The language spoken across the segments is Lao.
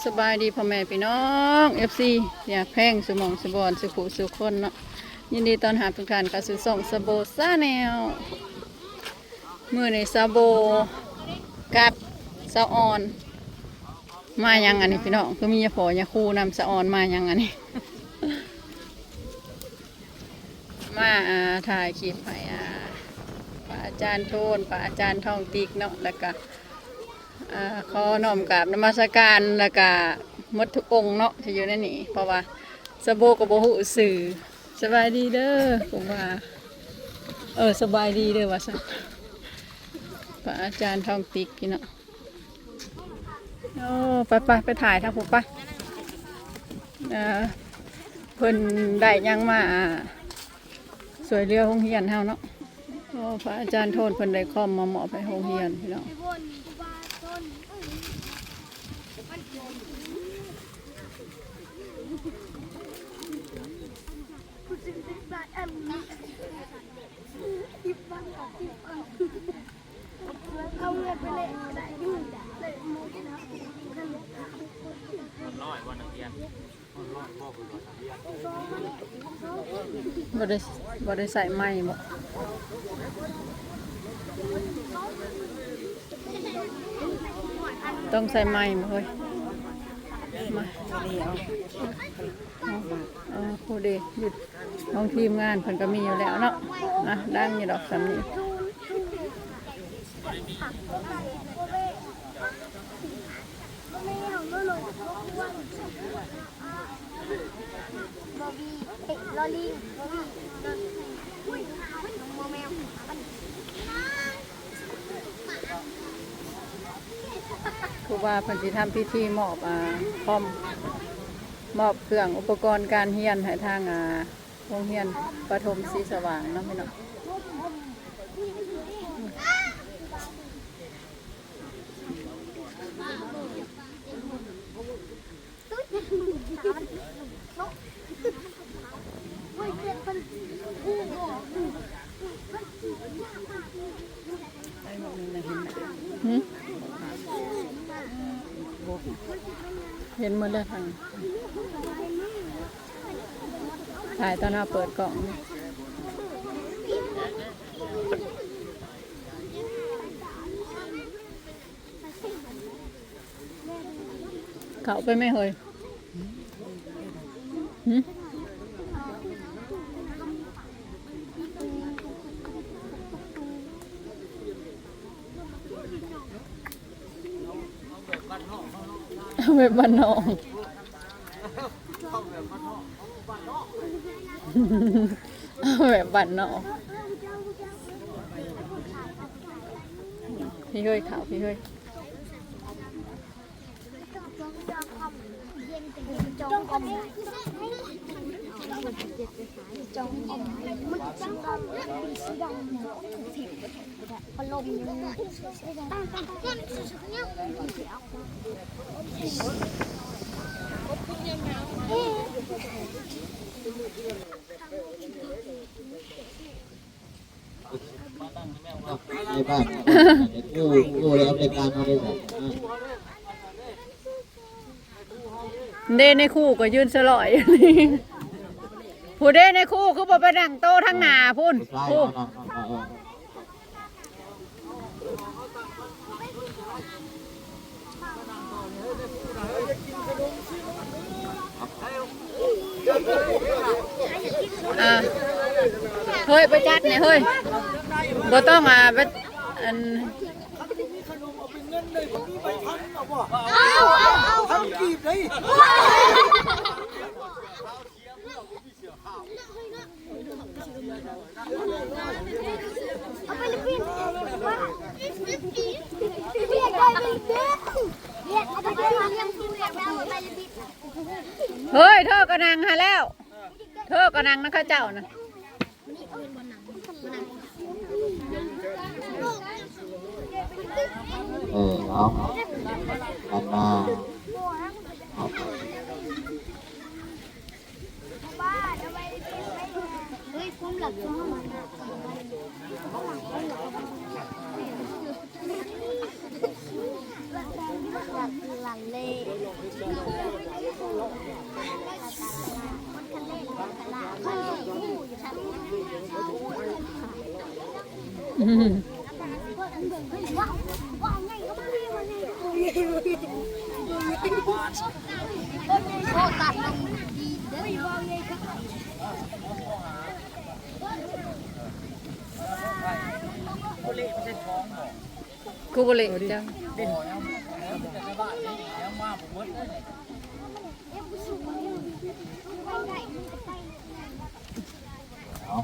ສະບາຍດີພໍ່ແມ່ພີ່ນ້ອງ ເອັຟຊີ ຢາກແພງສູ່ໝ່ອງສູ່ບ່ອນສູ່ຜູ້ສູ່ຄົນເນາະ. ຍິນດີຕ້ອນຮັບທຸກທ່ານເຂົ້າສູ່ຊ່ອງສະໂບຊາແນວ. ມື້ນີ້ສະໂບກັບສາວອ່ອນ ມາຫຍັງອັນນີ້ພີ່ນ້ອງ? ຄືມີຍາພໍ່ຍາຄູນຳ. ສາວອ່ອນມາຫຍັງອັນນີ້? ມາ ອ່າ ຖ່າຍຄລິບໃຫ້ ອ່າ ພະອາຈານໂທນ ພະອາຈານທອງຕິກເນາະ ແລ້ວກະ ອ່າ ຂໍນ້ອມກາບນະມັດສະການ ແລ້ວກະໝົດທຸກອົງເນາະທີ່ຢູ່ໃນນີ້ ເພາະວ່າສະໂບກໍບໍ່ຮູ້ຊື່. ສະບາຍດີເດີ ຜົມວ່າ ເອີ ສະບາຍດີເດີວ່າຊັ້ນ ພະອາຈານທອງຕິກພີ່ນ້ອງ. ໂອ້ ໄປໆ ໄປຖ່າຍທາງພຸ້ນໄປ. ເອີ ເພິ່ນໄດ້ຫຍັງມາ ອ່າ ຊ່ວຍເຫຼືອໂຮງຮຽນເຮົາເນາະ. ໂອ້ ພະອາຈານໂທນເພິ່ນໄດ້ຄອມມາມອບໃຫ້ໂຮງຮຽນພີ່ນ້ອງ. ບໍ່ໄດ້ ບໍ່ໄດ້ໃສ່ໄມ້ບໍ? ຕ້ອງໃສ່ໄມ້ບໍເຮີ້ຍ? ມາ ເອີ ຜູ້ເດ ຢູ່ຫ້ອງທີມງານເພິ່ນກໍມີຢູ່ແລ້ວເນາະ. ອ່ະ ດັງຢູ່ດອກສ່ຳນີ້. ຄູບາເພິ່ນຊິທຳພິທີມອບ ອ່າ ຄອມ ມອບເຄື່ອງອຸປະກອນການຮຽນໃຫ້ທາງ ອ່າ ໂຮງຮຽນປະຖົມສີສະຫວ່າງເນາະພີ່ນ້ອງ. ຫຶ ເຫັນໝົດແລ້ວທາງ ຖ່າຍຕອນເຮົາເປີດກ້ອງ. ເຂົ້າໄປແມ່ເຮີ້ຍ. ຫຶ ແບບບ້ານນອກ ແບບບ້ານນອກ. ພີ່ເຮີ້ຍ ເຂົ້າ ພີ່ເຮີ້ຍ. ໃນບ້ານ ໂອ້ ໂອ້ ແລ້ວເປັນການເຮົາໄດ້ ເດ້ ໃນຄູກໍຢືນສະຫຼອຍ. ຜູ້ເດ້ ໃນຄູຄືບໍ່ໄປນັ່ງໂຕະທາງໜ້າພຸ້ນ? ຜູ້ ອ່າ ເຮີ້ຍ ໄປຈັດແດ່ເຮີ້ຍ ບໍ່ຕ້ອງ ອ່າ ໄປ ອັນ ເຮີ້ຍ ເທີກໍນັ່ງຫັ້ນແລ້ວ ເທີກໍນັ່ງນຳເຂົາເຈົ້ານະ. ເອີ ເອົາ ອັນນ່າ ເອົາ ຫຼັງເລ. ກູບໍ່ເລະເຈົ້າ. ເອົາ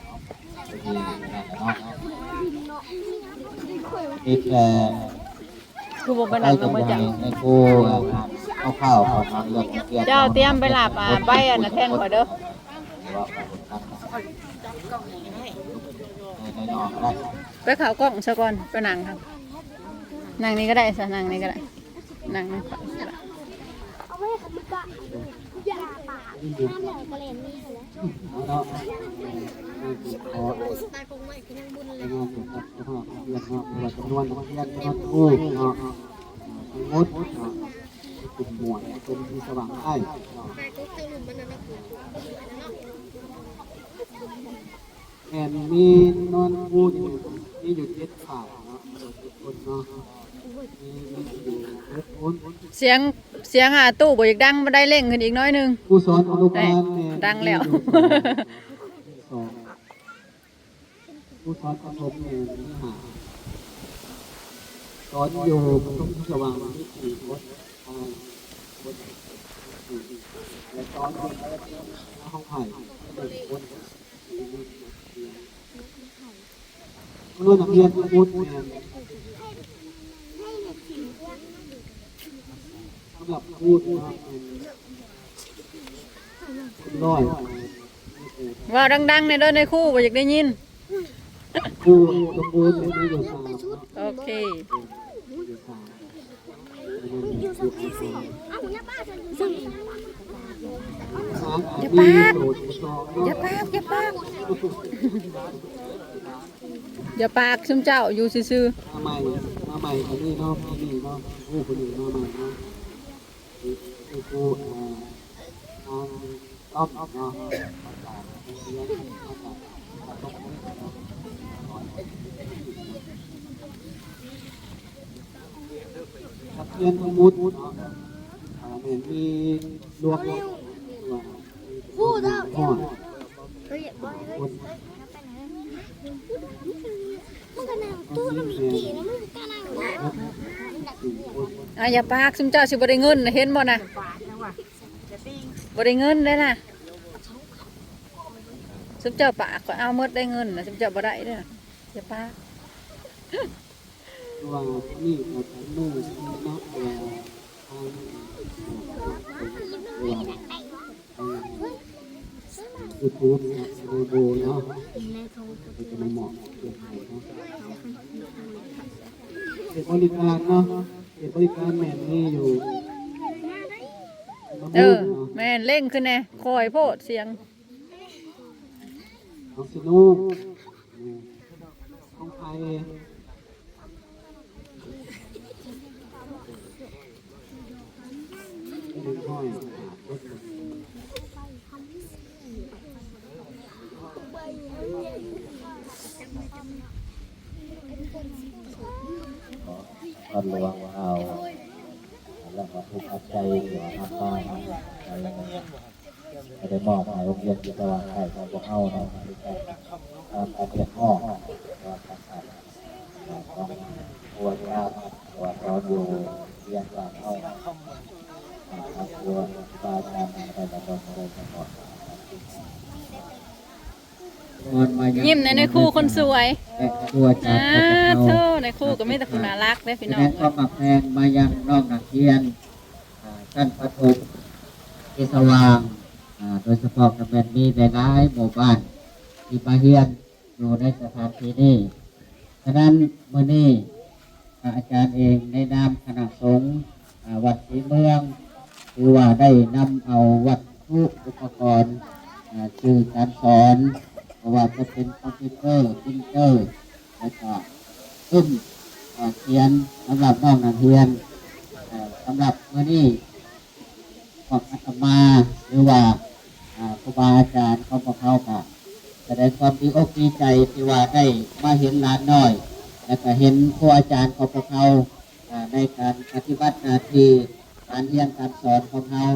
ເຮັດແລ້ວ ຄືບໍ່ໄປນັ່ງນຳເຈົ້າ. ໃນຄູເອົາຂ້າວເຂົ້າທາງເລື່ອງຂອງເຂດ ເຈົ້າຕຽມໄປລາບ ອ່າ ໃບອັນນັ້ນແທນຂ້ອຍເດີ. ໄປເຂົ້າກ້ອງຊະກ່ອນ ໄປນັ່ງ ນັ່ງນີ້ກໍໄດ້ຊະ ນັ່ງນີ້ກໍໄດ້ ນັ່ງນີ້ກໍໄດ້. ເອົາເນາະ ເອີ ຂໍ ສະພາບເຂດເນາະ ເພາະວ່າຈຳນວນນັກຮຽນ ຈຳນວນຄູເນາະ ທັງໝົດເນາະ ເປັນໝວດ ເປັນທີ່ສະຫວ່າງໃຕ້ເນາະ. ແມ່ນ ມີຈຳນວນຄູນີ້ ມີຢູ່ເຈັດຝ່າຍເນາະ ເຈັດຄົນເນາະ ມີ ມີຢູ່ຫົກຄົນ. ສຽງ ສຽງອາຕູ້ບໍ່ຢາກດັງປານໃດ ເລັ່ງຂຶ້ນອີກໜ້ອຍໜຶ່ງ. ຄູສອນອະນຸບານແມ່ນ ດັງແລ້ວ ມີຢູ່ສອງ ສອງ. ຄູສອນປະຖົມແມ່ນມີຫ້າ. ສອນຢູ່ປະຖົມສະຫວ່າງມີສີ່ຄົນ ແລະ ສອນຢູ່ໃນຫ້ອງໄພມີໜຶ່ງຄົນ. ຈຳນວນນັກຮຽນທັງໝົດແມ່ນ ສຳລັບຄູນີ້ເນາະ ແມ່ນຮ້ອຍ. ເວົ້າດັງໆແດ່ເດີ ນາຍຄູບໍ່ຢາກໄດ້ຍິນ. ຄູສົມບູນແມ່ນມີຢູ່ສາມເນາະ. ໂອເຄ. ຢູ່ສາມ. ຢ່າປາກ ຢ່າປາກ ຢ່າປາກ ຊຸມເຈົ້າຢູ່ຊື່ໆ. ມາໃໝ່ ມາໃໝ່ຄົນນີ້ເນາະ ຄົນນີ້ເນາະ ໂອ້ ຄົນນີ້ມາໃໝ່ເນາະ ຄື ຄື ອ່າ ທາງ ຕ້ອມເນາະ ມາຈາກໂຮງຮຽນ ມາຈາກ ມາຈາກໂຮງຮຽນເນາະ ນັກຮຽນທັງໝົດເນາະ ອ່າ ແມ່ນມີລວມ ຮູ້ແລ້ວ ຮອດ ເອີຍ ບໍ່ ເອີຍ ມັນກໍນັ່ງຕູ້ນຳອີກກີ້ນະ ມັນກໍນັ່ງ ອ່າ ຢ່າປາກ ຊຸມເຈົ້າຊິບໍ່ໄດ້ເງິນນະ ເຫັນບໍ່ນະ? ບໍ່ໄດ້ເງິນເດ້ນະ ຊຸມເຈົ້າປາກ ຂ້ອຍເອົາໝົດໄດ້ເງິນນະ ຊຸມເຈົ້າບໍ່ໄດ້ເດ້ ຢ່າປາກ. ຄືວ່ານີ້ກໍເປັນມື້ທີ່ເນາະ ເອີ ທາງ ເອີ ທາງຢູທູບເນາະ ໂດຍໂດຍເນາະ ເພິ່ນກໍມາມອບເປັນໃຫ້ເນາະ ເປັນບໍລິການເນາະ ເປັນບໍລິການແມ່ນມີຢູ່ ເອີ ແມ່ນ ເລັ່ງຂຶ້ນແດ່ ຄ່ອຍໂພດສຽງ ຂອງຊິໂນ ຂອງໃຜ ທ່ານຫຼວງເອົາ ແລ້ວກໍຜູ້ປັດໄຈທີ່ວ່າຮັບມາ ໃຫ້ ກໍໄດ້ມອບໃຫ້ໂຮງຮຽນທີ່ສະຫວ່າງໃກ້ຂອງພວກເຮົາເນາະ ຄືກັນຕາມການຮຽກຮ້ອງ ວ່າຂອງຄູອາຈານ ຜູ້ສອນຢູ່ໂຮງຮຽນບ້ານເຮົາ ອ່າ ທາງຄູບາອາຈານໄດ້ດຳລົງມາໂດຍຕະຫຼອດ. ຍິ້ມແດ່ນາຍຄູຄົນສວຍ ແລະ ຄູອາຈານຂອງເຮົາ ໂທ້ ນາຍຄູກໍມີແຕ່ຜູ້ໜ້າຮັກເດ້ພີ່ນ້ອງ ສະແດງຄວາມຮັກແພງມາຍັງນ້ອງນັກຮຽນ ອ່າ ຊັ້ນປະຖົມທີ່ສະຫວ່າງ ອ່າ ໂດຍສະເພາະກໍແມ່ນມີຫຼາຍໆໝູ່ບ້ານທີ່ມາຮຽນຢູ່ໃນສະຖານທີ່ນີ້. ສະນັ້ນ ມື້ນີ້ ພະອາຈານເອງໃນນາມຄະນະສົງ ອ່າ ວັດສີເມືອງ ຖືວ່າໄດ້ນຳເອົາວັດຖຸອຸປະກອນ ອ່າ ສື່ການສອນ ບໍ່ວ່າຈະເປັນຄອມພິວເຕີ, ປຣິນເຕີ ແລະ ກະປຶ້ມ ອ່າ ຂຽນສຳລັບນ້ອງນັກຮຽນ. ເອີ ສຳລັບມື້ນີ້ ພວກອາດຕະມາ ຫຼືວ່າ ອ່າ ຄູບາອາຈານຂອງພວກເຮົາກໍສະແດງຄວາມດີອົກດີໃຈທີ່ວ່າໄດ້ມາເຫັນຫຼານນ້ອຍ ແລະກໍເຫັນຄູອາຈານຂອງພວກເຮົາ ອ່າ ໃນການປະຕິບັດໜ້າທີ່ການຮຽນການສອນຂອງເຮົາ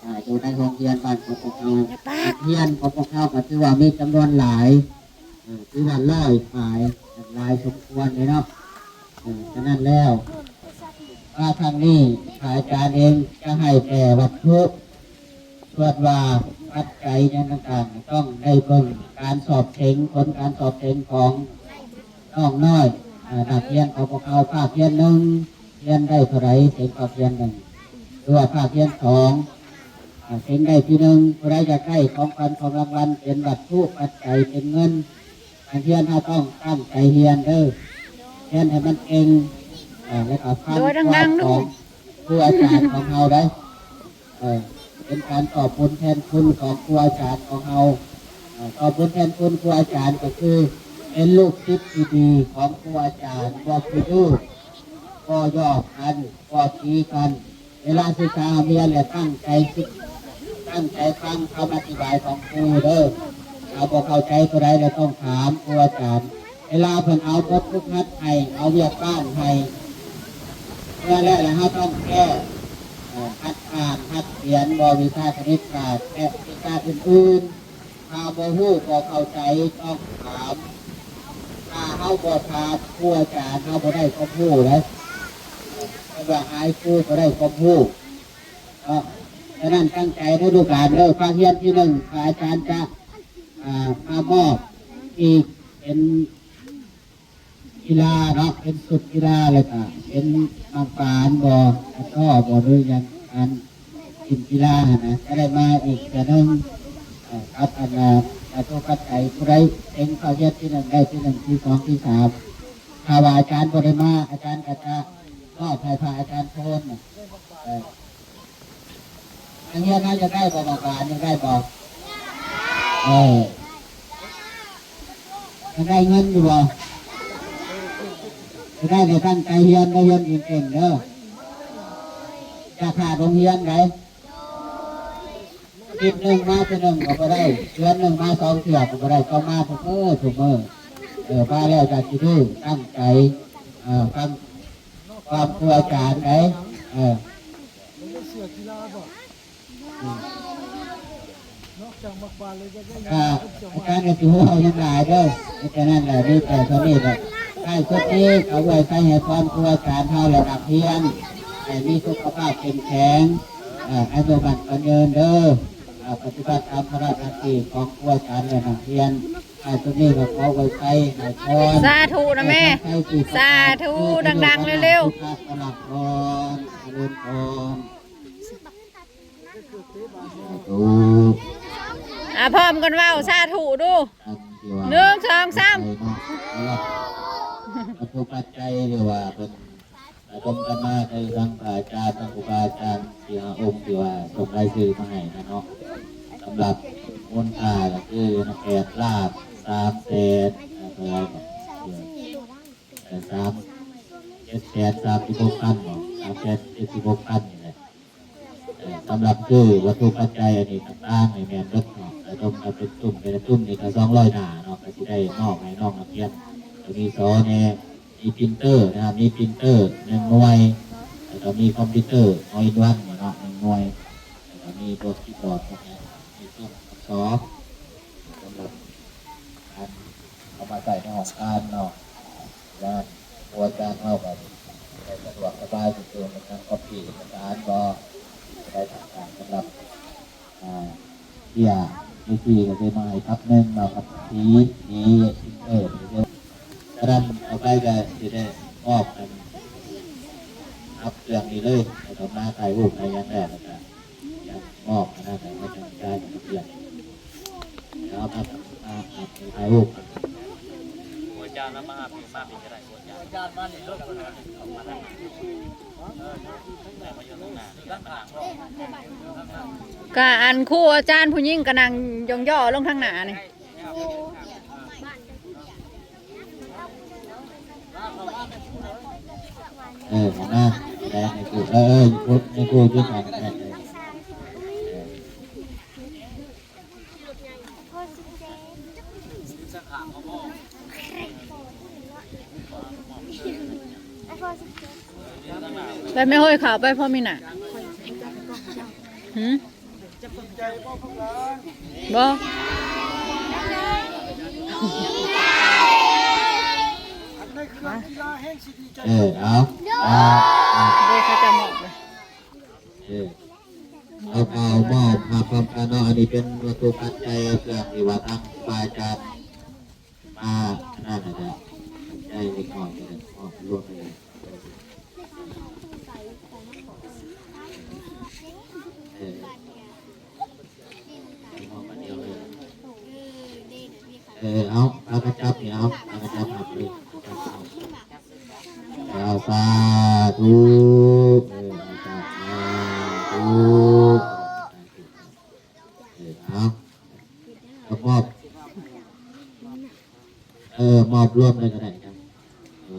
ອ່າ ຢູ່ໃນໂຮງຮຽນບ້ານຂອງພວກເຮົາ. ນັກຮຽນຂອງພວກເຮົາກໍຖືວ່າມີຈຳນວນຫຼາຍ ເອີ ຖືວ່າຮ້ອຍປາຍ ຫຼາຍສົມຄວນເລີຍເນາະ. ເອີ ສະນັ້ນແລ້ວ ມາຄັ້ງນີ້ ພະອາຈານເອງຈະໃຫ້ແຕ່ວັດຖຸ ສ່ວນວ່າປັດໄຈຫຍັງຕ່າງໆ ຕ້ອງໄດ້ເບິ່ງການສອບເສັງ ຜົນການສອບເສັງຂອງນ້ອງນ້ອຍ ເອີ ນັກຮຽນຂອງພວກເຮົາ ພາກຮຽນໜຶ່ງ ຮຽນໄດ້ເທົ່າໃດ ເສັງພາກຮຽນໜຶ່ງ ຫຼືວ່າພາກຮຽນສອງ ເສັງໄດ້ທີໜຶ່ງ ຜູ້ໃດຢາກໄດ້ຂອງຂວັນຂອງລາງວັນ ເປັນວັດຖຸປັດໄຈ ເປັນເງິນ ນັກຮຽນເຮົາຕ້ອງຕັ້ງໃຈຮຽນເດີ ຮຽນໃຫ້ມັນເກັ່ງ ແລ້ວກໍຟັງຄວາມຂອງຄູອາຈານຂອງເຮົາໄດ໋ ເປັນການຕອບບຸນແທນຄຸນຂອງຄູອາຈານຂອງເຮົາ ຕອບບຸນແທນຄຸນຄູອາຈານກໍຄືເປັນລູກສິດທີ່ດີຂອງຄູອາຈານ ບໍ່ຂີ້ດື້ ບໍ່ຢອກກັນ ບໍ່ຕີກັນ ເວລາສຶກສາຮຽນແລ້ວຕັ້ງໃຈສຶກ ຕັ້ງໃຈຟັງຄຳອະທິບາຍຂອງຄູເດີ ຖ້າບໍ່ເຂົ້າໃຈຕົວໃດແລ້ວຕ້ອງຖາມຄູອາຈານ ເວລາເພິ່ນເອົາບົດຝຶກຫັດໃຫ້ ເອົາວຽກບ້ານໃຫ້ ເມື່ອແລ້ວແລ້ວເຮົາຕ້ອງແກ້ ເອີ ຫັດອ່ານ ຫັດຂຽນ ບໍ່ ວິຊາຄະນິດສາດ ແລະ ວິຊາອື່ນໆ ຖ້າບໍ່ຮູ້ບໍ່ເຂົ້າໃຈຕ້ອງຖາມ ຖ້າເຮົາບໍ່ຖາມຄູອາຈານ ເຮົາບໍ່ໄດ້ຄວາມຮູ້ເດ້ ເພິ່ນວ່າອາຍຄູບໍ່ໄດ້ຄວາມຮູ້ເນາະ. ສະນັ້ນຕັ້ງໃຈເດີລູກຫຼານເດີ ພາກຮຽນທີໜຶ່ງ ພະອາຈານຈະ ອ່າ ມາມອບອີກເປັນ ກິລາເນາະ ເປັນຊຸດກິລາ ແລ້ວກະເປັນໝາກບານບໍ ກະທໍ້ບໍ ຫຼືຫຍັງ ການຫຼິ້ນກິລາຫັ້ນນະ ຈະໄດ້ມາອີກເທື່ອໜຶ່ງ ເອີ ກັບອັນນາ ກະໂຕປັດໄຈ ຜູ້ໃດເຕັງເຂົ້າຮຽນທີໜຶ່ງ ໄດ້ທີໜຶ່ງ ທີສອງ ທີສາມ ຖ້າວ່າອາຈານບໍ່ໄດ້ມາ ອາຈານກະຈະມອບໃຫ້ພະອາຈານໂທນ ເອີ ນັກຮຽນເຮົາຢາກໄດ້ບໍ່ ໝາກບານ ຢາກໄດ້ບໍ່? ເອີ ຢາກໄດ້ເງິນຢູ່ບໍ່? ຢາກໄດ້ກໍຕັ້ງໃຈຮຽນເດີ ຮຽນເກັ່ງໆເດີ ຢ່າຂາດໂຮງຮຽນໃດ໋ ອາທິດໜຶ່ງມາເທື່ອໜຶ່ງກໍບໍ່ໄດ້ ເດືອນໜຶ່ງມາສອງເທື່ອກໍບໍ່ໄດ້ ຕ້ອງມາທຸກມື້ທຸກມື້ ເອີ ມາແລ້ວຢ່າຂີ້ດື້ ຕັ້ງໃຈ ເອີ ຟັງຄວາມຄູອາຈານໃດ໋ ເອີ. ອາ ອາຈານກໍຊິເວົ້າຫຍັງຫຼາຍເດີ ມີແຕ່ນັ້ນແຫຼະ ມີແຕ່ເທົ່ານີ້ແຫຼະ ທ້າຍສຸດນີ້ກໍອວຍໄຊໃຫ້ພອນຄູອາຈານເຮົາ ແລະ ນັກຮຽນ ໃຫ້ມີສຸຂະພາບເຂັ້ມແຂງ ເອີ ອາຍຸໝັ້ນຂວັນຍືນເດີ ເອີ ປະຕິບັດຕາມພາລະໜ້າທີ່ຂອງຄູອາຈານ ແລະ ນັກຮຽນ ທ້າຍສຸດນີ້ກໍຂໍອວຍໄຊໃຫ້ພອນ ສາທຸນະແມ່ ສາທຸ ດັງໆເລັວໆ ສຸຂະພາບ ຈະເລີນພອນ ຈະເລີນພອນ. ສາທຸ ອາ ພ້ອມກັນເວົ້າ ສາທຸ ດູ ໜຶ່ງ ສອງ ສາມ ວັດຖຸປັດໄຈ ຫຼືວ່າເພິ່ນລະດົມກັນມາ ຄືທັງພະອາຈານ ທັງຄູບາອາຈານ ສີ່ຫ້າອົງ ທີ່ວ່າສົ່ງລາຍຊື່ມາໃຫ້ນະເນາະ ສຳລັບມູນຄ່າກໍຄື ແປດລ້ານສາມແສນ ເອີ ສາມ ເຈັດແສນສາມສິບຫົກພັນເນາະ ສາມແສນເຈັດສິບຫົກພັນນີ້ແຫຼະ. ເອີ ສຳລັບຊື້ວັດຖຸປັດໄຈອັນນີ້ຕ່າງໆນີ້ແມ່ນເບິດເນາະ ລະດົມກັນເປັນຕຸ້ມ ແຕ່ລະຕຸ້ມນີ້ກໍສອງຮ້ອຍໜ້າເນາະ ກໍຊິໄດ້ມອບໃຫ້ນ້ອງນັກຮຽນ ກໍມີສໍແດ່ ມີປຣິນເຕີນະ ມີປຣິນເຕີໜຶ່ງໜ່ວຍ ແລ້ວກໍມີຄອມພິວເຕີ ອອລອິນວັນ ນີ້ເນາະ ໜຶ່ງໜ່ວຍ ແລ້ວກໍມີພວກຄີບອດ ພວກນີ້ ມີເຄື່ອງອັກສອນ ສຳລັບການເອົາມາໃຊ້ໃນຫ້ອງການເນາະ ແລ້ວຄູອາຈານເຮົາກໍໄດ້ສະດວກສະບາຍ ເປັນຕົ້ນການກອບປີ້ເອກະສານບໍ່ ໄດ້ຕ່າງໆ ສຳລັບ ອ່າ ເບ້ຍເວທີກໍໄດ້ມາໃຫ້ພັບໜຶ່ງເນາະ ກັບສີ ສີ ເອີ ສະນັ້ນຕໍ່ໄປກໍຊິໄດ້ມອບອັນ ຮັບເຄື່ອງນີ້ເລີຍ ແລ້ວກໍມາຖ່າຍຮູບຖ່າຍຫຍັງແລ້ວ ແລ້ວກໍ ຢາກມອບອັນນັ້ນໃຫ້ມາຈັດການເປັນລະບຽບ ແລ້ວມາ ມາຖ່າຍຮູບກັນ ກະອັນຄູອາຈານຜູ້ຍິງກະນັ່ງຍ້ອງຍໍ້ລົງທາງໜ້ານີ້. ເອີ ມາ ມາ ແລະ ໃຫ້ກູ ເອີ ເອີ ໃຫ້ກູ ໃຫ້ກູຢູ່ຂ້າງແມ່ ເອີ. ໄປແມ່ເຮີ້ຍ ເຂົ້າໄປ ພໍ່ມີໜ້າ ຫື ບໍ່ ເອີ ເອົາ ເອີ ເດ້ ເຂົາຈະມອບເລີຍ ເອີ ເອົາ ເອົາ ມອບ ມາພ້ອມກັນເນາະ ອັນນີ້ເປັນວັດຖຸປັດໄຈ ເຄື່ອງທີ່ວ່າທາງພະອາຈານ ມາ ອັນນັ້ນນະ ໄດ້ເລັກນ້ອຍກໍໄດ້ ເອົາ ລວມໄປເລີຍ ເອີ ເອີ ເອົາ ເອົາກະຈັບນີ້ ເອົາ ເອົາກະຈັບຮັບເລີຍ ເອົາ ສາທຸ ເອີ ສາທຸ ເອີ ເອົາ ກະມອບ ເອີ ມອບລວມເລີຍກະໄດ້ ເອີ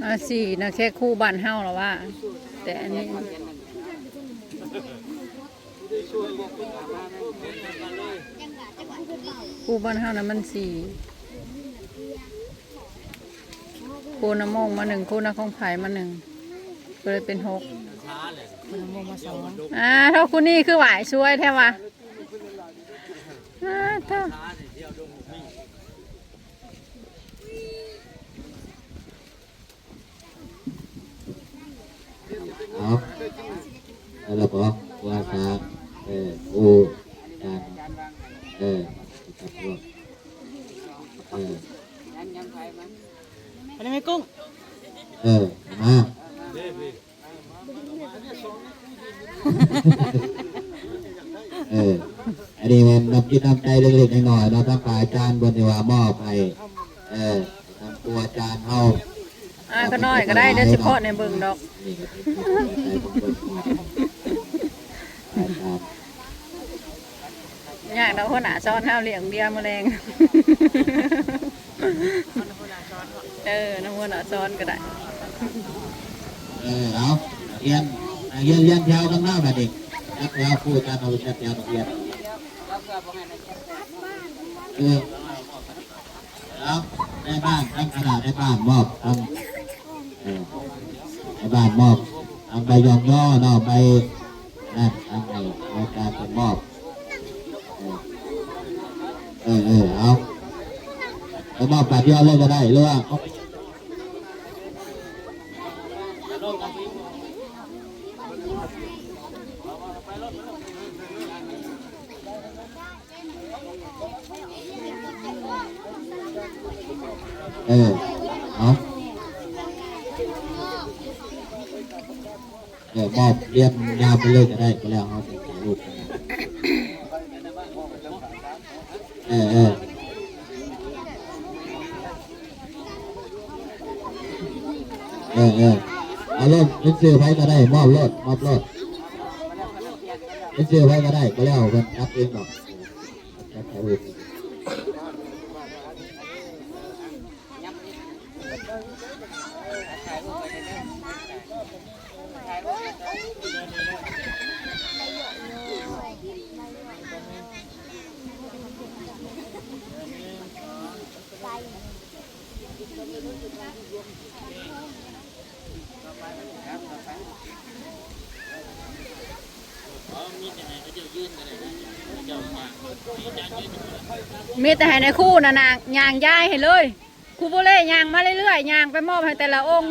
ອ່າ ສີ່ນະ ແຄ່ຄູ່ບ້ານເຮົາລະວ່າ ແຕ່ອັນນີ້ ຄູ່ບ້ານເຮົານະມັນສີ່ ຄູ່ນະໂມງມາໜຶ່ງ ຄູ່ນະຂອງໃຜມາໜຶ່ງ ກໍເລີຍເປັນຫົກ ອ່າ ເທົ່າຄູ່ນີ້ຄືຫວາຍຊ່ວຍແທ້ວະ ອ່າ ເທົ່າ ເອົາ ໄດ້ລະບໍ່? ວ່າຊະ ເອີ ໂອ້ ຈານ ເອີ ຈັບລວດ ເອີ ອັນນີ້ແມ່ກຸ້ງ ເອີ ມາ ເອີ ອັນນີ້ແມ່ນນ້ຳຈິດນ້ຳໃຈເລັກໆນ້ອຍໆເນາະ ທາງພະອາຈານເພິ່ນທີ່ວ່າມອບໃຫ້ ເອີ ທາງຄູອາຈານເຮົາ ອ່າ ຂະນ້ອຍກໍໄດ້ ດຽວຊິເຄາະໃຫ້ເບິ່ງດອກ ນີ້ກໍເປັນຄວາມເຂົ້າໃຈຂອງເພິ່ນ ອາຈານ ຍາກດອກ ຫົວໜ້າສອນເຮົາລ້ຽງເບຍມື້ແລງ ເອີ ນຳຫົວໜ້າສອນກໍໄດ້ ເອີ ເອົາ ນັກຮຽນ ນັກຮຽນລຽນແຖວກັນມາບາດນີ້ ຈັດແຖວ ຄູອາຈານເຮົາຈັດແຖວນັກຮຽນ ເອີ ເອົາ ແມ່ບ້ານ ທາງຄະນະແມ່ບ້ານມອບ ທາງ ເອີ ແມ່ບ້ານມອບ ທາງໃບຍ້ອງຍໍເນາະ ໃບນັ້ນ ທາງໃຫ້ອາຈານເພິ່ນມອບ ເອີ ເອີ ເອີ ເອົາ ໄປມອບບາດດຽວເລີຍກໍໄດ້ ຫຼືວ່າ ເອີ ເອົາ ເອີ ມອບລຽນຍາວໄປເລີຍກໍໄດ້ ກໍແລ້ວເຮົາຊິຖ່າຍຮູບ ເອີ ເອີ ເອີ ເອີ ເອົາໂລດ ເປັນຊື່ໃຜກໍໄດ້ ມອບໂລດ ມອບໂລດ ເປັນຊື່ໃຜກໍໄດ້ ກໍແລ້ວເພິ່ນຈັບເອງດອກ ຈັບເອົາເອງ. ມີແຕ່ໃຫ້ນາຍຄູນະນາງຍ່າງຍ້າຍໃຫ້ເລີຍ. ຄູໂບເລຍ່າງມາເລື້ອຍໆ ຍ່າງໄປມອບໃຫ້ແຕ່ລະອົງ.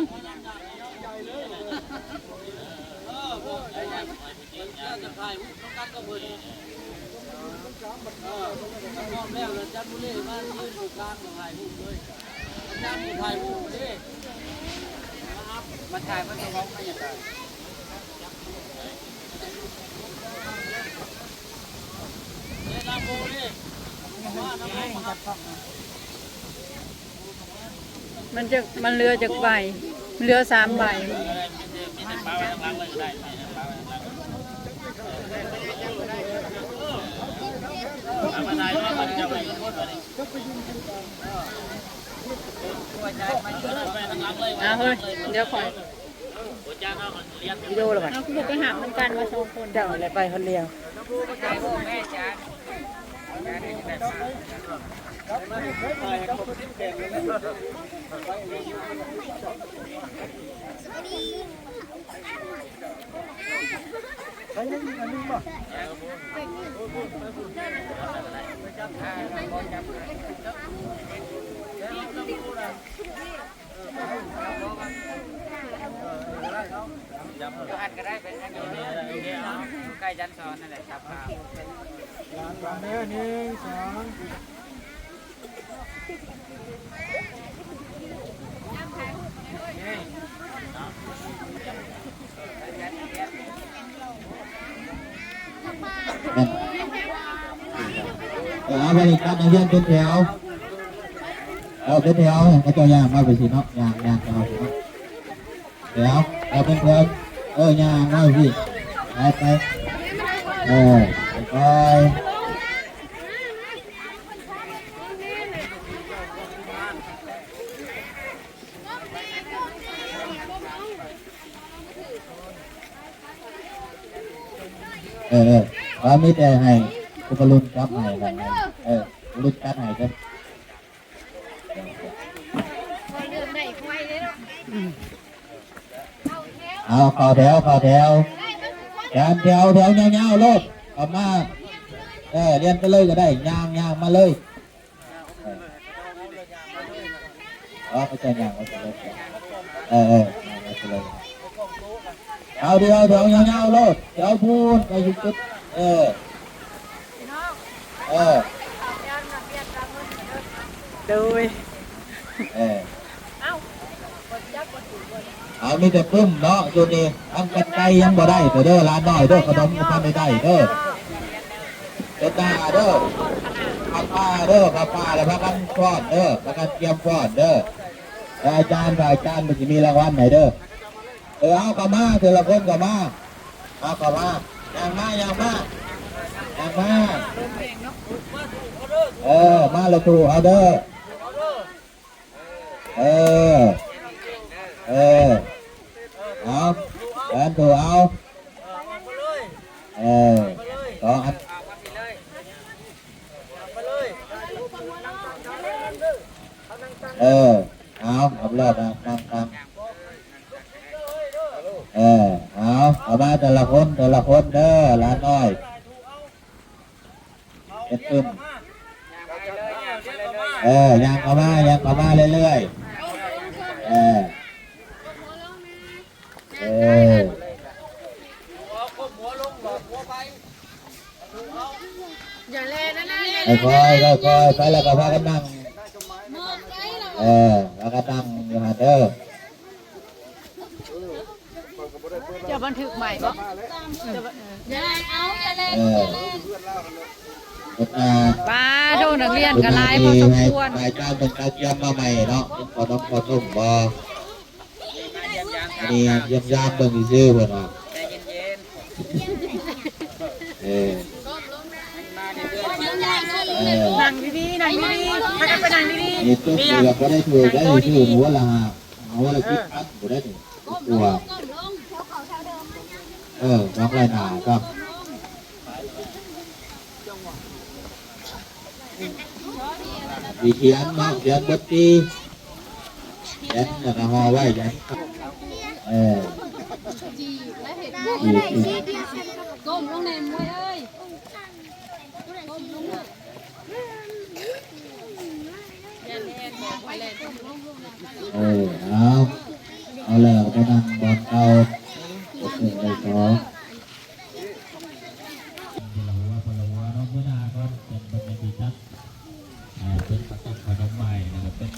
ມັນຈະ ມັນເຫຼືອຈັກໃບ? ເຫຼືອສາມໃບ. ອ່າ ເຮີ້ຍ ດຽວຂ້ອຍ ວິດີໂອລະບັດ ເຮົາຄືບໍ່ໄປຫາບນຳກັນວ່າສອງຄົນ ເຈົ້າແຫຼະໄປຄົນດຽວ. ຢູ່ຫັ້ນກໍໄດ້ ເປັນຫຍັງ ຢູ່ໃກ້ຈັນສອນນັ້ນແຫຼະ ຈັບພາບ ເດີ ໜຶ່ງ ສອງ. ເອີ ເອົາໄວ້ກັນ ນັກຮຽນເປັນແຖວ ເອີ ເປັນແຖວ ເຂົາເຈົ້າຍ່າງມາໄປຊີ້ເນາະ ຍ່າງ ຍ່າງເອົາຊີ້ເນາະ ແຖວ ເອີ ເປັນແຖວ ເອີ ຍ່າງມາໄປຊີ້ ໄປ ໄປ ເອີ ຄ່ອຍໆ. ເອີ ເອີ ວ່າມີແຕ່ໃຫ້ອຸປະລຸນຈັບໃຫ້ ເອີ ອຸປະລຸນຈັດໃຫ້ເດີ. ເອົາ ເຂົ້າແຖວ ເຂົ້າແຖວ ແຖວ ແຖວຍາວໆໂລດ ເຂົ້າມາ ເອີ ລຽນໄປເລີຍກໍໄດ້ ຍ່າງ ຍ່າງມາເລີຍ ເອີ ເອີ ເຂົາເຈົ້າຍ່າງມາເລີຍ ເອີ ເອີ ຍ່າງມາເລີຍ ເອົາ ດຽວ ແຖວຍາວໆໂລດ ແຖວພຸ້ນໄປຈຸດ ເອີ ເອີ ໂດຍ ເອີ ເອົາ ມີແຕ່ປຶ້ມເນາະ ຢູ່ນີ້ ທຳກັນໄກຍັງບໍ່ໄດ້ເດີ ຫຼານນ້ອຍເດີ ຂະໜົມບໍ່ທັນໄດ້ໄດ້ເດີ ເດີນໜ້າເດີ ຜ້າປ່າເດີ ຜ້າປ່າ ແລ້ວພາກັນຟ້ອນເດີ ພາກັນກຽມຟ້ອນເດີ ແລ້ວອາຈານ ພະອາຈານເພິ່ນຊິມີລາງວັນໃຫ້ເດີ. ເອີ ເອົາເຂົ້າມາ ແຕ່ລະຄົນເຂົ້າມາ ເອົາເຂົ້າມາ ຍ່າງມາ ຍ່າງມາ ຍ່າງມາ ເອີ ມາລະຖືເອົາເດີ ເອີ ເອີ ເອົາ ເອີ ຖືເອົາ ເອີ ສອງອັນ ເອີ ເອົາ ເອົາລອດ ນັ່ງ ນັ່ງ ນັ່ງ ເອີ ເອົາ ເອົາມາແຕ່ລະຄົນ ແຕ່ລະຄົນເດີ ຫຼານນ້ອຍ ເຮັດປຶ້ມ ເອີ ຍ່າງເຂົ້າມາ ຍ່າງເຂົ້າມາເລື້ອຍໆ ເອີ ເອີ ຄ່ອຍໆ ຄ່ອຍໆ ໄປແລ້ວກໍພາກັນນັ່ງ ເອີ ພາກັນນັ່ງຢູ່ຫັ້ນເດີ ຈະບັນທຶກໃໝ່ບໍ່? ເອີ ເອີ ປ້າໂທ ນັກຮຽນກໍຫຼາຍພໍສົມຄວນ ລາຍການເພິ່ນກະກຽມມາໃໝ່ເນາະ ເປັນຂະໜົມ ຂະໜົມບໍ່? ອັນນີ້ຢ້ຽມຢາມເບິ່ງຊື່ໆ ເພິ່ນວ່າ ໃຈເຢັນໆ ເອີ ເອີ ນັ່ງດີໆ ນັ່ງດີໆ ພາກັນໄປນັ່ງດີໆ ນີ້ ຕຸ້ມເກືອບບໍ່ໄດ້ຖືກໄດ້ ຊື່ຫົວລະ ຫົວລະສິບພັນບໍ່ໄດ້ນີ້ ກົວ ເອີ ຕ້ອງໄລ່ໜ້າກັບ ຊິຂຽນເນາະ ຂຽນບົດຕີ ຂຽນແລ້ວກໍຫໍ່ໄວ້ ຂຽນ ເອີ ກົ້ມລົງແດ່ ມວຍເອີຍ ກົ້ມລົງ ເອີ ເອົາ ເອົາແລ້ວໄປນັ່ງບ່ອນເກົ່າ ເປັນໄດ້ສອງ ເປັນລະຫົວ ເປັນລະຫົວເນາະ ມື້ໜ້າກ່ອນ ເປັນ ເປັນເປັນທີ່ຈັດ ເປັນປະກັບຂະໜົມໃໝ່ ແລ້ວກໍເປັນ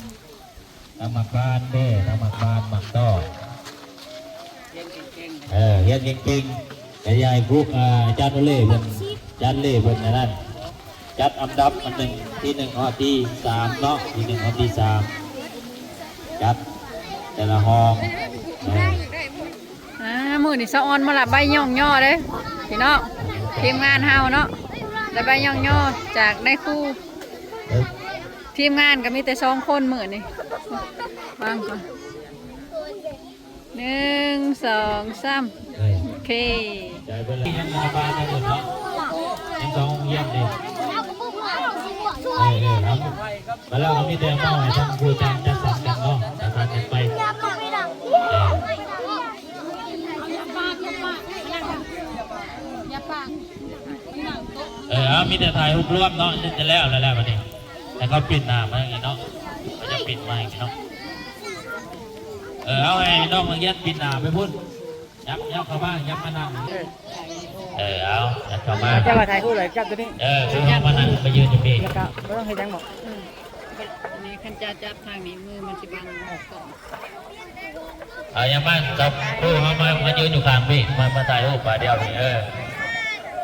ຕຳໝາກບານເດ້ ຕຳໝາກບານ ໝາກຕ້ອ ຮຽນເກັ່ງໆ ເອີ ຮຽນເກັ່ງໆ ແຕ່ຢ່າໃຫ້ຄູ ອາ ອາຈານໂອເລ່ເພິ່ນ ອາຈານເລ່ເພິ່ນອັນນັ້ນ ຈັດອັນດັບອັນໜຶ່ງ ທີໜຶ່ງຮອດທີສາມເນາະ ທີໜຶ່ງຮອດທີສາມ ຈັດແຕ່ລະຫ້ອງ ເອີ ອ່າ ມື້ນີ້ສາວອອນມາຮັບໃບຍ້ອງຍໍເດ້ພີ່ນ້ອງ ທີມງານເຮົາເນາະ ໄດ້ໃບຍ້ອງຍໍຈາກນາຍຄູ ທີມງານກໍມີແຕ່ສອງຄົນມື້ນີ້ ວາງກ່ອນ ໜຶ່ງ ສອງ ສາມ ເອີ ໂອເຄ ຈ່າຍເບິດແລ້ວ ຍັງລັດຖະບານຍັງເນາະ ຍັງສອງໂຮງຮຽນເດ້ ເອີ ເອີ ເອົາ ບາດແລ້ວກໍມີແຕ່ມອບໃຫ້ທາງຄູອາຈານຈັດສັນກັນເນາະ ຈັດສັນກັນໄປ ເອີ ເອີ ເອົາ ມີແຕ່ຖ່າຍຮູບລວມເນາະ ຈະແລ້ວແລ້ວບັດນີ້ ໃຫ້ເຂົາປິ່ນໜ້າມານີ້ເນາະ ເຂົາຈະປິ່ນມານີ້ເນາະ ເອີ ເອົາ ໃຫ້ນ້ອງນັກຮຽນປິ່ນໜ້າໄປພຸ້ນ ຍັບ ຍັບເຂົ້າມາ ຍັບມານັ່ງ ເອີ ເອົາ ຍັບເຂົ້າມາ ເຈົ້າວ່າຖ່າຍຮູບແລ້ວຈັບຕົວນີ້ ເອີ ເອົາມານັ່ງ ໄປຢືນຢູ່ພີ້ ແລ້ວກໍບໍ່ຕ້ອງເຮັດຫຍັງບໍ ນີ້ຄັນຈະຈັບທາງນີ້ ມືມັນຊິບັງອອກກ່ອນ ເອົາ ຍັບມາ ຈັບຄູ່ເຮົາມາ ມາຢືນຢູ່ຂ້າງພີ້ ມາ ມາຖ່າຍຮູບບາດດຽວນີ້ ເອີ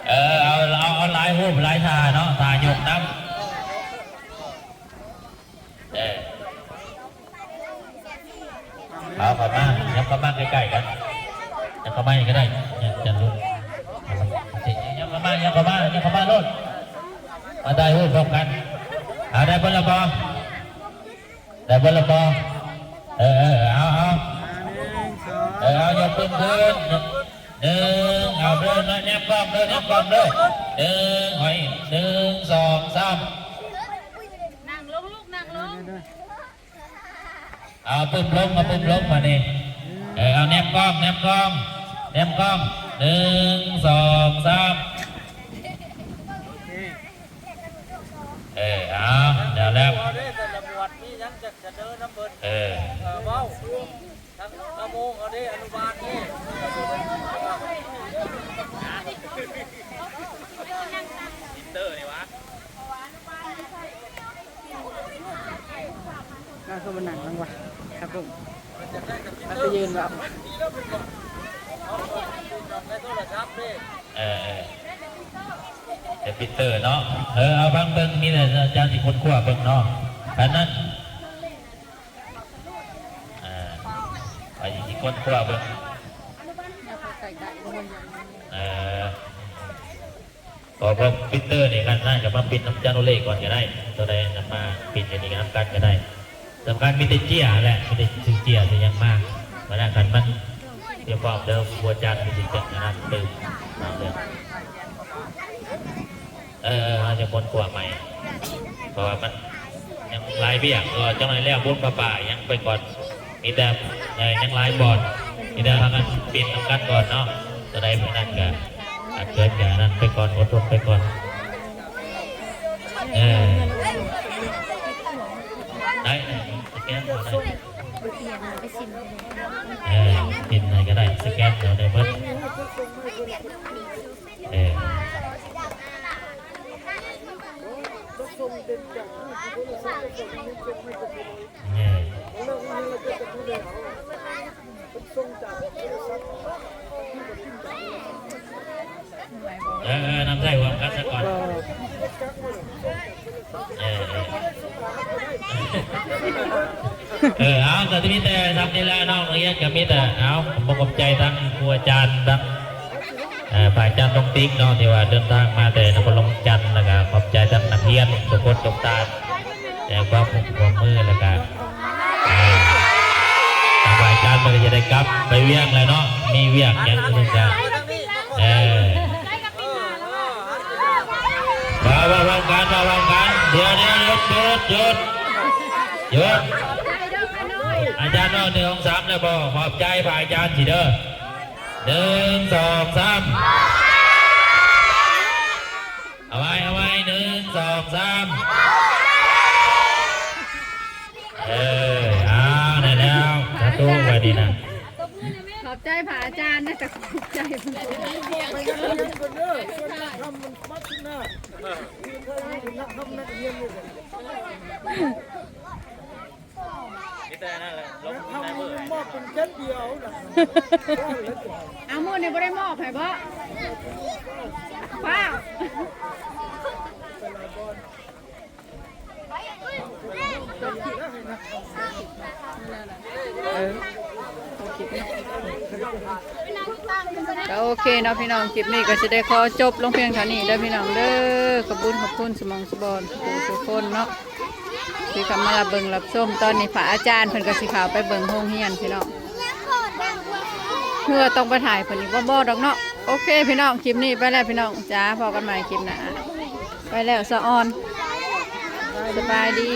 ເອີ ເອົາ ເອົາ ເອົາຫຼາຍຮູບຫຼາຍທ່າເນາະ ທ່າຍົກນຳ ເອີ ເອົາເຂົ້າມາ ຍັບເຂົ້າມາໃກ້ໆກັນ ຍັບເຂົ້າມານີ້ກໍໄດ້ ຈະຫຼຸດ ຍັບເຂົ້າມາ ຍັບເຂົ້າມາ ຍັບເຂົ້າມາໂລດ ມາຖ່າຍຮູບພ້ອມກັນ ເອົາ ໄດ້ເບິດແລ້ວບໍ່? ໄດ້ເບິດແລ້ວບໍ່? ເອີ ເອີ ເອົາ ເອົາ ເອີ ເອົາ ຍົກຂຶ້ນ ຂຶ້ນ ໜຶ່ງ ເອົາເດີ ແນບກ້ອງເດີ ແນບກ້ອງເດີ ໜຶ່ງ ເອົາອີກ ໜຶ່ງ ສອງ ສາມ ນັ່ງລົງລູກ ນັ່ງລົງ ເອົາປຶ້ມລົງ ເອົາປຶ້ມລົງ ມານີ້ ເອີ ເອົາແນບກ້ອງ ແນບກ້ອງ ແນບກ້ອງ ໜຶ່ງ ສອງ ສາມ ເອີ ເອົາ ແລ້ວແລ້ວ ເອີ ເວົ້າ ທັງນະໂມເຂົາເດ້ ອະນຸບານເດ້ ຕິດເຕີນີ້ຫວາ ນາງຄືບໍ່ນັ່ງນຳວະ ຄັບຜົມ ມັນຈະຢືນບໍ່ ໃນໂທລະສັບເດ້ ເອີ ເອີ ແຕ່ປີເຕີເນາະ ເອີ ເອົາຟັງເບິ່ງ ມີແຕ່ອາຈານຊິຄົ້ນຄວ້າເບິ່ງເນາະ ອັນນັ້ນ ອ່າ ໄປຊິຄົ້ນຄວ້າເບິ່ງ ເອີ ເພາະວ່າປິ່ນເຕີນີ້ ຄັນນັ້ນກໍມາປິ່ນນຳຈາໂນເລກກ່ອນກໍໄດ້ ໂຕໃດນຳມາປິ່ນຢູ່ນີ້ນຳກັນກໍໄດ້ ສຳຄັນມີແຕ່ເຈ້ຍຫັ້ນແຫຼະ ມີແຕ່ຊື່ເຈ້ຍຊື່ຫຍັງມາ ເວລາຄັນມັນ ພຽງພ້ອມເດີ ຄູອາຈານກໍຊິຈັດອັນນັ້ນຕື່ມ ເອີ ເອີ ເຮົາຈະຄົ້ນຄວ້າໃໝ່ ເພາະວ່າມັນຍັງຫຼາຍວຽກ ກໍຈັກໜ້ອຍແລ້ວບຸນຜ້າປ່າຫຍັງໄປກ່ອນ ມີແຕ່ ເອີ ຍັງຫຼາຍບ່ອນ ມີແຕ່ພາກັນປິ່ນນຳກັນກ່ອນເນາະ ຕົວໃດພວກນັ້ນກະ ອາດເກີດກະນັ້ນໄປກ່ອນ ອົດທົນໄປກ່ອນ ເອີ ໄດ້ ສະແກນເອົາໄດ້ ເອີ ປິ່ນໃດກໍໄດ້ ສະແກນເອົາໄດ້ເບິດ ເອີ ເອີ ເອີ ເອີ ນຳໃຊ້ຮ່ວມກັນຊະກ່ອນ ເອີ ເອີ ເອີ ເອົາ ກໍມີແຕ່ສ່ຳນີ້ແຫຼະ ນ້ອງນັກຮຽນກໍມີແຕ່ ເອົາ ຂອບໃຈທາງຄູອາຈານ ທາງ ເອີ ພະອາຈານນ້ອງຕິກເນາະ ທີ່ວ່າເດີນທາງມາແຕ່ນະຄອນຫຼວງວຽງຈັນ ແລ້ວກໍຂອບໃຈທາງນັກຮຽນທຸກຄົນທຸກທ່ານ ແຕ່ຄວາມຮ່ວມມື ແລ້ວກໍ ເອີ ທາງພະອາຈານເພິ່ນກໍຈະໄດ້ກັບໄປວຽງແລ້ວເນາະ ມີວຽກຫຍັງເພິ່ນກໍ ເອີ ມາ ມາພ້ອມກັນ ມາພ້ອມກັນ ດຽວ ດຽວ ຢຸດ ຢຸດ ຢຸດ ຢຸດ ອາຈານນ້ອງ ໜຶ່ງ ສອງ ສາມ ແລ້ວບໍ່? ຂອບໃຈພະອາຈານຊິເດີ ໜຶ່ງ ສອງ ສາມ ເອົາໄວ້ ເອົາໄວ້ ໜຶ່ງ ສອງ ສາມ ເອີ ເອົາ ໄດ້ແລ້ວ ສາທຸ ໄວ້ນີ້ນະ ຂອບໃຈພະອາຈານນະ ແຕ່ຂອບໃຈ ມີແຕ່ນັ້ນແຫຼະ ລົງ ທຳມາເປັນເຈັດດຽວນະ ເອົາ ມື້ນີ້ບໍ່ໄດ້ມອບໃຫ້ບໍ? ປ້າ ເອີ ໂອເຄເນາະ ກໍໂອເຄເນາະພີ່ນ້ອງ ຄລິບນີ້ກໍຊິໄດ້ຂໍຈົບລົງພຽງເທົ່ານີ້ເດີພີ່ນ້ອງເດີ ຂອບຄຸນ ຂອບຄຸນ ສະໝອງສະບອນ ທຸກໆຄົນເນາະ ທີ່ເຂົ້າມາຮັບເບິ່ງຮັບຊົມ ຕອນນີ້ພະອາຈານເພິ່ນກໍຊິເຂົ້າໄປເບິ່ງໂຮງຮຽນພີ່ນ້ອງ. ເຮືອຕ້ອງໄປຖ່າຍເພິ່ນອີກບໍ່? ບໍ່ດອກເນາະ. ໂອເຄພີ່ນ້ອງ ຄລິບນີ້ໄປແລ້ວພີ່ນ້ອງ ຈ້າ ພໍ້ກັນໃໝ່ຄລິບໜ້າ. ໄປແລ້ວສະອອນ ສະບາຍດີ.